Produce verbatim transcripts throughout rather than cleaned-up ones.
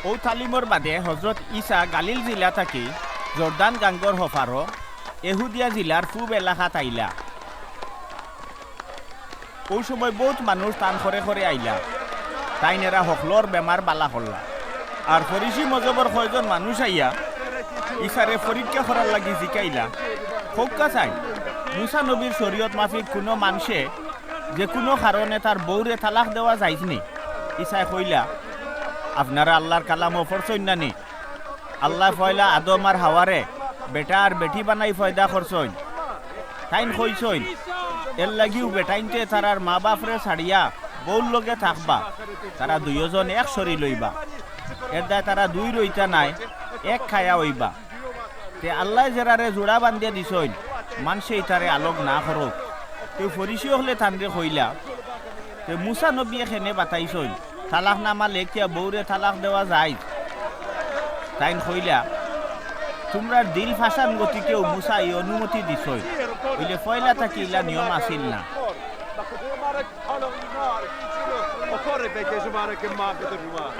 অউ তালিমর বাদে হজরত ইছা গালিল জিলা থাকি জর্দান গাঙ্গর হপারো এহুদিয়া জিলার পুব এলাকাত আইলা। অউ সময় বউত মানুষ তান ঘরে ঘরে আইলা, তাইন এরা হকলর বেমার বালা করলা। আর ফরিসি মজহবর কয়জন মানুষ আইয়া ইছারে পরীক্ষা করার লাগি জিকাইলা, "কউক্কা চাই, মুসা নবীর শরীয়ত মাফিক কুনু মানষে যেকুনু কারণে তার বউরে তালাক দেওয়া যাইজনি?" ইছায় কইলা, "আপনারা আল্লার কালামো পড়ছইন না নি? আল্লায় পয়লা আদম আর হাওয়ারে বেটা আর বেটি বানাই পয়দা করছইন।" তাইন কইছইন, "এরলাগিউ বেটাইন্তে তারার মা-বাফরে ছাড়িয়া বউর লগে থাকবা, তারা দুইওজন এক শরীল অইবা। এরদায় তারা দুই রইতা নায়, এক কায়া অইবা।" তে আল্লায় যেরারে জুড়া বান্ধিয়া দিছইন, মানষে ইতারে আলগ না করউক। তে ফরিসি অকলে তানরে কইলা, "তে মুসা নবীয়ে কেনে বাতাইছইন, তালাকনামা লেখিয়া বউরে তালাক দেওয়া যাইজ?" তাইন কইলা, "তুমরার দিল ফাসান গতিকেউ মুসায় ই অনুমতি দিছইন, অইলে পয়লা থাকি ইলা নিয়ম আছিল না।"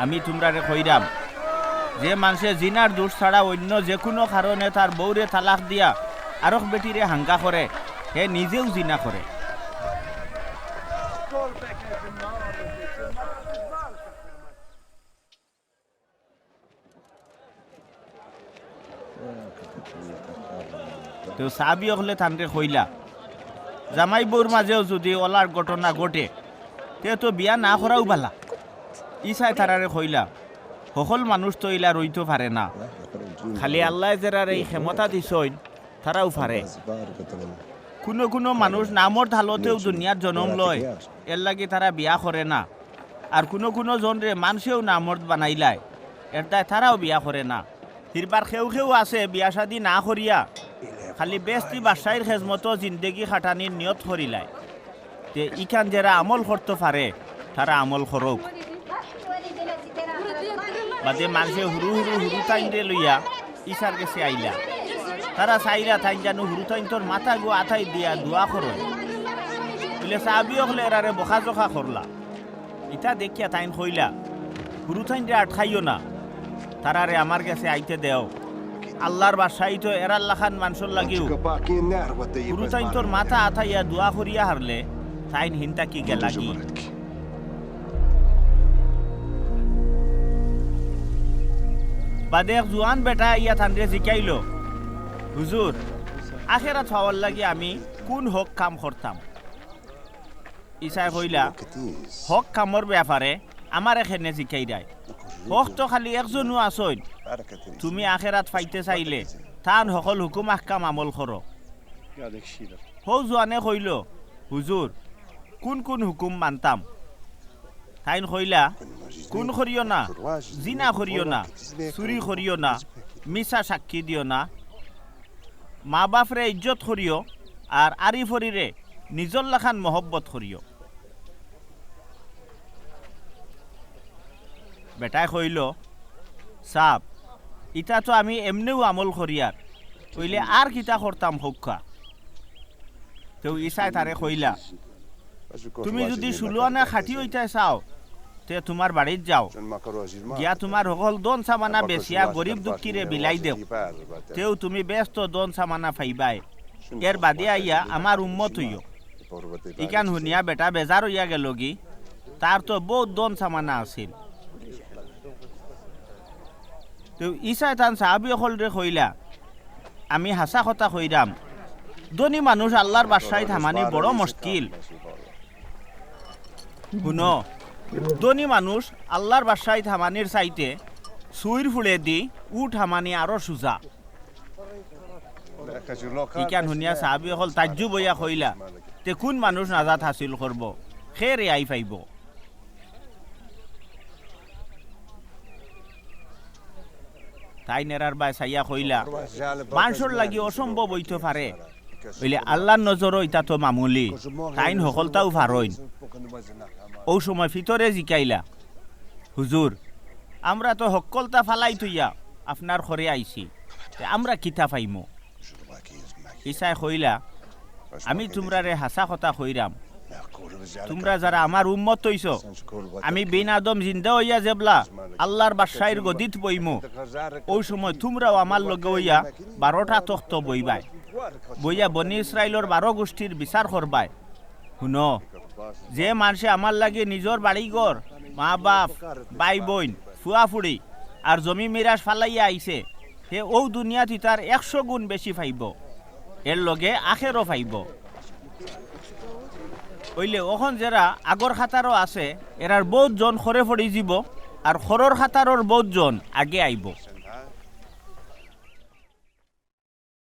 আমি তুমরারে কইরাম, যে মানষে জিনার দুষ ছাড়া অইন্য যেকুনু কারণে তার বউরে তালাক দিয়া আরক বেটিরে হাঙ্গা করে, হে নিজেউ জিনা করে। তেউ সাহাবি অকলে তানরে কইলা, "জামাই বউর মাজেও যুদি অলার ঘটনা ঘটে, তে তো বিয়া না করাউ বালা।" ইছায় তারারে কইলা, "হকল মানুষ তো ইলা রইতো পারে না, খালি আল্লায় যেরারে ই ক্ষমতা দিছইন, তারাউ পারে। কুনু কুনু মানুষ নামর্দ হালতেউ দুনিয়াত জনম লয়, এরলাগি তারা বিয়া করে না। আর কুনু কুনু জনরে মানষেউ নামর্দ বানাইলায়, এরদায় তারাউ বিয়া করে না। হিরবার কেউ কেউ আছে বিয়া-শাদি না করিয়া খালি বেহেস্তি বাদশাইর খেজমতো জিন্দেগি কাটানির নিয়ত করিলায়। তে ইখান যেরা আমল করতো পারে, তারা আমল করউক।" বাদে মানষে হুরু হুরু হুরুতাইনরে লইয়া ইছার গেছে আইলা। তারা চাইরা তাইন যেন হুরুতাইন্তর মাথাগু আতাই দিয়া দোয়া করইন। অইলে সাহাবি অকলে এরারে বকাঝকা করলা। ইতা দেখিয়া তাইন কইলা, "হুরুতাইনরে আটকাইও না, তারারে আমার গেছে আইতে দেও। আল্লার বাদশাইতো এরার লাখান মানষর লাগিউ হুরুতাইন্তর মাথা আতাইয়া দোয়া করিয়া হারলে তাইন হিন থাকি গেলাগি।" বাদে এক জুয়ান বেটা আইয়া তানরে জিকাইলো, "হুজুর, আখেরাত পাওয়ার লাগি আমি কুন হক কাম করতাম?" ইছায় কইলা, "হক কামর বেয়াপারে আমারে কেনে জিকাইরায়? হক তো খালি একজনউ আছইন। তুমি আখেরাত পাইতে চাইলে তান হকল হুকুম আহকাম আমল করো।" হউ জুয়ানে কইলো, "হুজুর, কুন কুন হুকুম মানতাম?" তাইন কইলা, "খুন করিও না, জিনা করিও না, চুরি করিও না, মিছা সাক্ষী দিও না, মা-বাফরে ইজ্জত করিও, আর আরি-ফরিরে নিজর লাখান মহব্বত করিও।" বেটায় কইলো, "সাব, ইতা তো আমি এমনেউ আমল করিয়ার, অইলে আর কিতা করতাম কউক্কা?" তেউ ইছায় তারে কইলা, "তুমি যুদি ষুলো আনা খাটি অইতায় চাও, তে তুমার বাড়িত যাও, গিয়া তুমার হকল ধন-সামানা বেচিয়া গরিব-দুঃখীরে বিলাই দেও, তেউ তুমি বেহেস্তো ধন-সামানা পাইবায়। এর বাদে আইয়া আমার উম্মত অইও।" ইখান হুনিয়া বেটা বেজার অইয়া গেলোগি, তার তো বউত ধন-সামানা আছিল। তেউ ইছায় তান সাহাবি অকলরে কইলা, "আমি হাছা কথা কইরাম, ধনী মানুষ আল্লার বাদশাইত হামানি বড় মুশকিল। হুনো, ধনী মানুষ আল্লার বাদশাইত হামানির চাইতে ছুইর ফুড়েদি উট হামানি আরো সুজা।" ইখান হুনিয়া সাহাবি অকল তাজ্জুব অইয়া কইলা, "তে কুন মানুষ নাজাত হাসিল করবো? কে রেহাই পাইবো?" তাইন এরার বায় চাইয়া কইলা, "মানষর লাগি অসম্ভব অইতো পারে, অইলে আল্লার নজরো ইতা তো মামুলি, তাইন হকলতাউ পারইন।" অউ সময় পিতরে জিকাইলা, "হুজুর, আমরা তো হক্কলতা ফালাই থইয়া আপনার ঘরে আইছি, তে আমরা কিতা পাইমু?" ইছায় কইলা, "আমি তুমরারে হাছা কথা কইরাম, তুমরা যারা আমার উম্মত অইছো, আমি বিন আদম জিন্দা অইয়া যেবলা আল্লার বাদশাইর গদিত বইমু, অউ সময় তুমরাও আমার লগে অইয়া বারোটা তখ্ত বইবায়। বইয়া বনি ইসরাইলর বারো গুষ্টির বিচার করবায়। হুনো, যে মানষে আমার লাগি নিজর বাড়িঘর, মা-বাফ, ভাই-বইন, ফুয়া-ফুড়ি আর জমি মিরাস ফালাইয়া আইছে, হে অউ দুনিয়াত ইতার একশো গুণ বেশি পাইবো, এরলগে আখেরও পাইবো। অইলে অখন যেরা আগর কাতারো আছে, এরার বউত জন খরে পড়িযিবো, আর খরর কাতারর বউত জন আগে আইবো।